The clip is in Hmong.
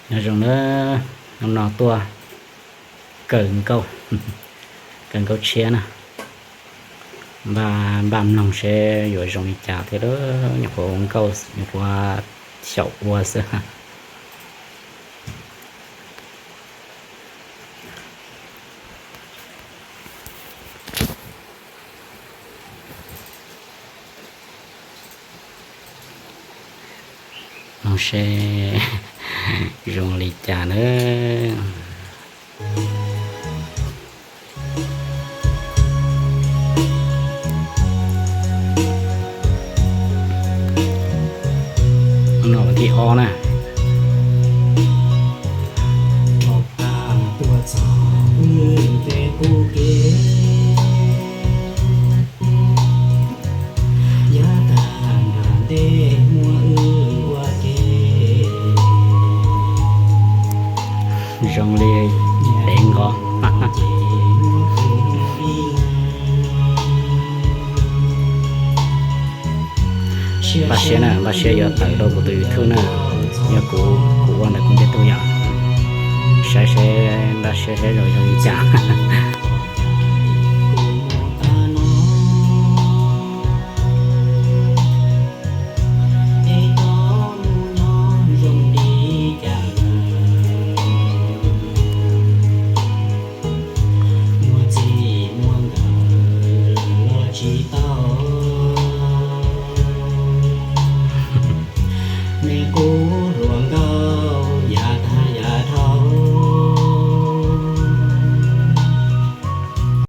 Nyob zoo nawb, hnub no tuaj kaw nkauj, kaw nkauj tshiab na. Npaj, npaj mloog seb yuav zoo li cas thiab. Nyuam qhuav ua nkauj, nyuam qhuav xyaum ua xwb. Mloog seb zoo li cas nawb. No thib ob na. Zoo li dev nqos. Npaj siab na, npaj siab yuav tawm rau kuv tus YouTube na. Yog kuv, kuv ua ntawm kuv ntiag tug yom. Saib seb, npaj siab saib zoo zoo li cas.